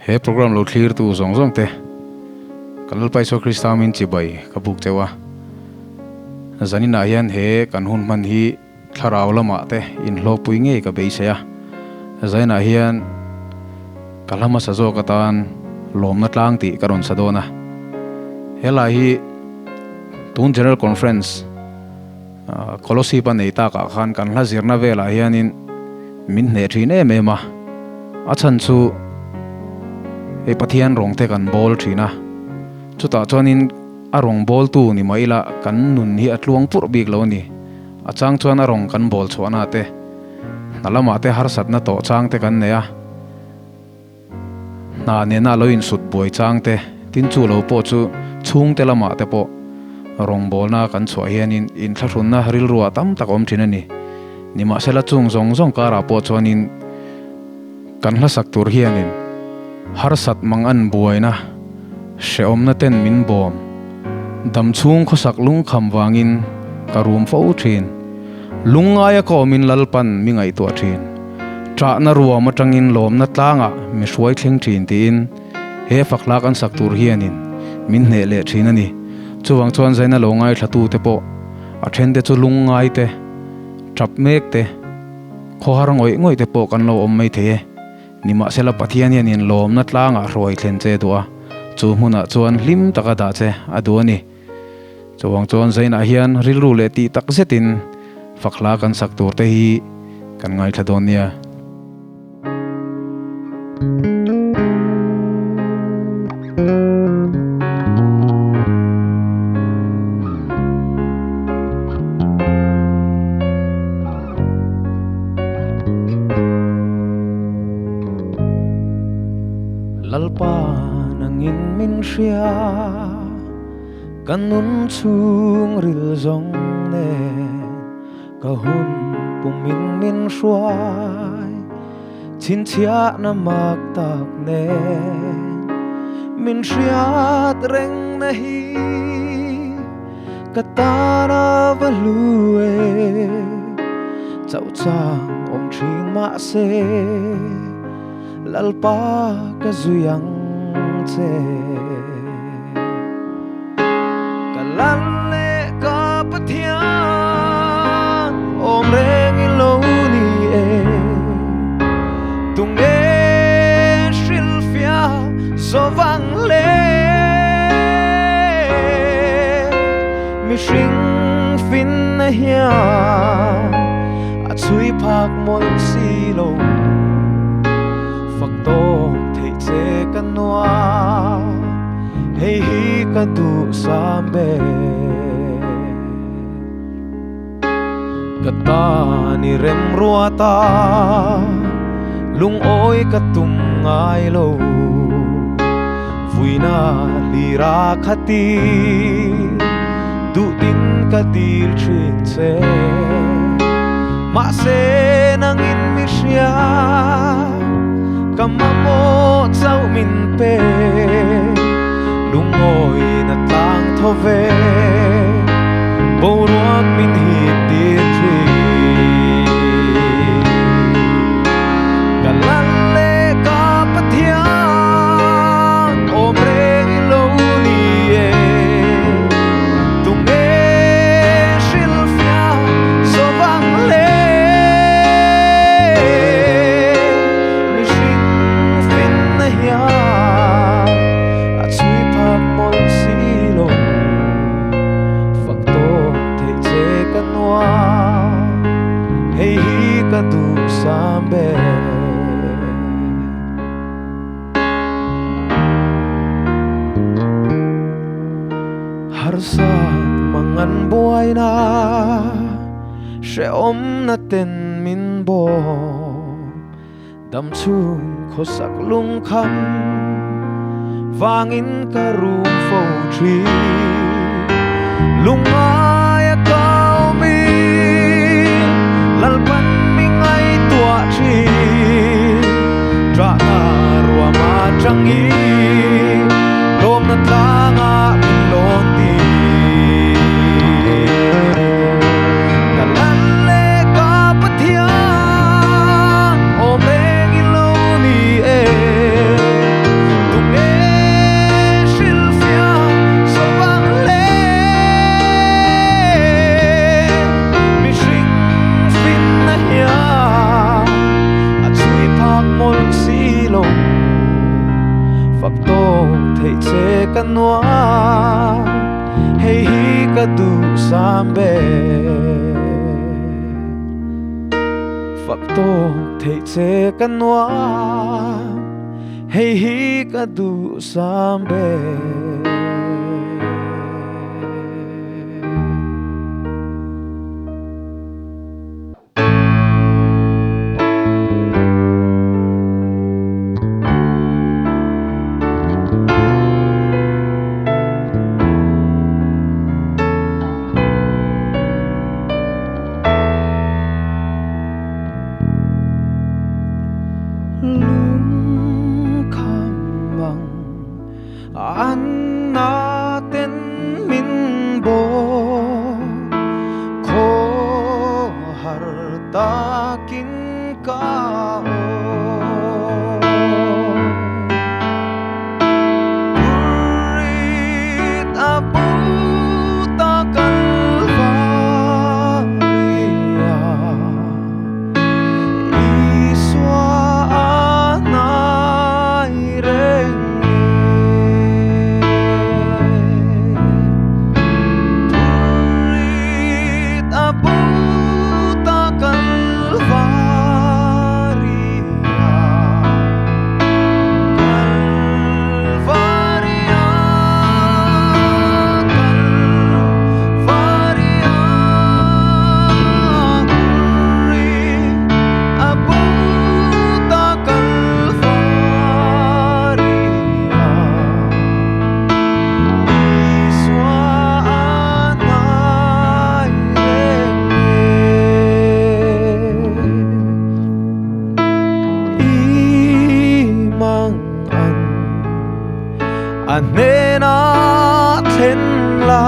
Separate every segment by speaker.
Speaker 1: He program lo thlirtu zawng zawng te kan Lalpa Isua Krista min chibai ka buk cheu a. Zaninah hian he kan hun hman hi thlarau lamah te inhlawkpui ngei ka beisei a. Zainah hian ka hla hmasa zawk atan lawmna tlang tih ka rawn sa dawn a. Helai hi tun General Conference Kolosip a nei takah khan kan hla zirna velah hianin min hneh thin em em a, a chhan chu hei Pathian rawng te kan bawl thin a, chutah chuanin a rawng bawltu ni mah ila kan nun hi a tluang purh bik lo a ni. A chang chuan a rawng kan bawl chhuahna te, hna lamah te harsatna tawh chang te kan nei a, Hna nena lo insut buai chang te, tin chu lo pawh chu chhungte lamah te pawh rawngbawlna kan chhuah hianin inthlahrunna rilruah tam tak awm thin a ni. Nimahsela chung zawng zawng karah pawh chuanin kan hlasak tur hianin harsat mang an buaina hrehawmna ten min bawm dam chhung khawsak lungkham vangin ka rum fo thin. Lungngaia ka awmin Lalpan mi ngaihtuah thin. Ṭahna ruam aṭangin lawmna tlangah mi hruai thleng ṭhin tiin he fakhla kan sak tur hianin min hneh leh ṭhin a ni. Chuvang chuan zaina lo ngaithlatute pawh a ṭhente chu lungngai te, ṭap mek te, khawhar ngawih ngawih te pawh kan lo awm mai thei e. Nimahsela Pathian hianin lawmna tlangah hruai thlen che duh a, chu hmunah chuan hlim taka dah che a duh a ni. Chuvang chuan Zainah hian rilru leh tih tak zetin fakhla kan sak tur te hi kan ngaithla dawn nia. Lalpa nangin min hria. Ka nun chhung ril zawng nen ka hun pumin min hruai chhinchhiahna mak tak nen min hriat reng na hi ka tan a va hlu e chauh chang awm thin mahse Lalpa ka zui ang che. Ka lal leh ka Pathian awm reng i lo ni e. Tunge hrilhfiah zawvang le mihring finna hian a chhui phak mawlh si lo. Fak tawk theih che ka nuam, hei hi ka duhsam ber. Ka tan i remruat a, lungawi ka tum ngai lo. Vuina hlira khati, duhtin ka dil thin che. Mahse nangin mi hria, ka mamawh chauh min pe. Lungawi na tlang thaw ve, boruak min hip tir thin. Ka lal leh ka Pathian awm reng i lo ni e. Tunge hrilhfiah zawvang le mihring finna hian a chhui phak mawlh si lo. Fak tawk theih che ka nuam, hei hi ka duhsam ber. Harsat mangan buaina hrehawmna ten min bawm dam chhung khawsak lungkham vangin ka rum fo thin lungngaia ka awmin Lalpan mi ngaihtuah thin ṭahna ruama changin lawmna tlangah min lawn ti. Ka lan leh ka Pathian awm reng i lo ni e. ka nuam hei hi ka duhsam ber. Fak tawk theih che ka nuam hei hi ka duhsam ber. Lungkham ang an na ten min bawk Khawhar takin ka awm. Purit a bo ta Kalvaria, Isua a hnai reng e. Purit a bo ta Kalvaria, Kalvaria, Kalvaria, Purit a bo ta Kalvaria, Isua a hnai reng e. I mang an a hnena thlen la,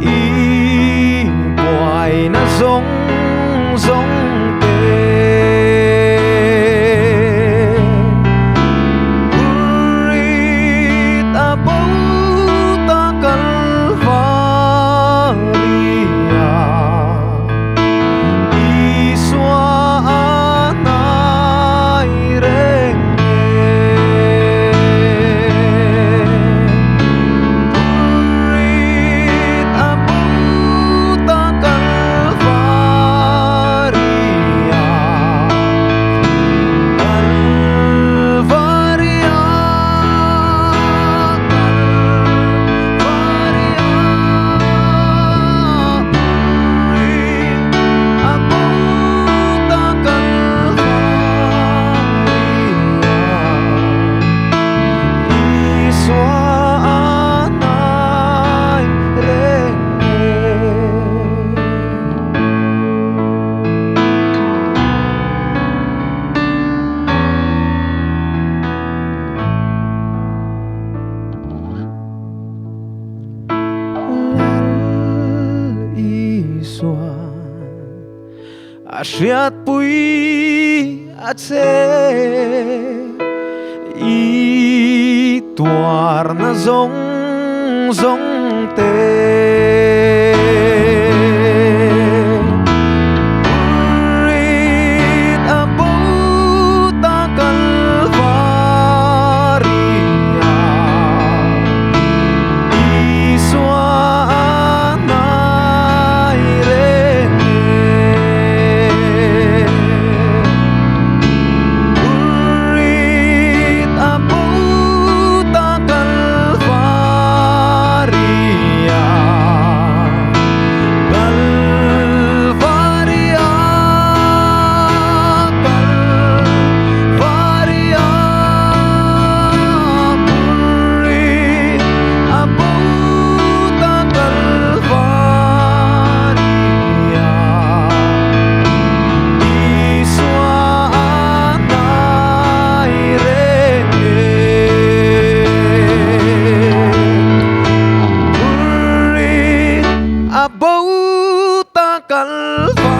Speaker 1: i buaina zawng zawng te. Purit a bo ta Kalvaria, Isua a hnai reng e. Purit a bo ta Kalvaria, Kalvaria, Kalvaria, Purit a bo ta Kalvaria, Isua a hnai reng e. Lal Isua a hriatpui a che, i tuarna zawng zawng te. Purit a bo ta Kalvaria, Isua a hnai reng e. Purit a bo ta Kalvaria, Kalvaria, Kalvaria, Purit a bo ta Kalvaria, Isua a hnai reng e. Purit a bo ta Kalvaria.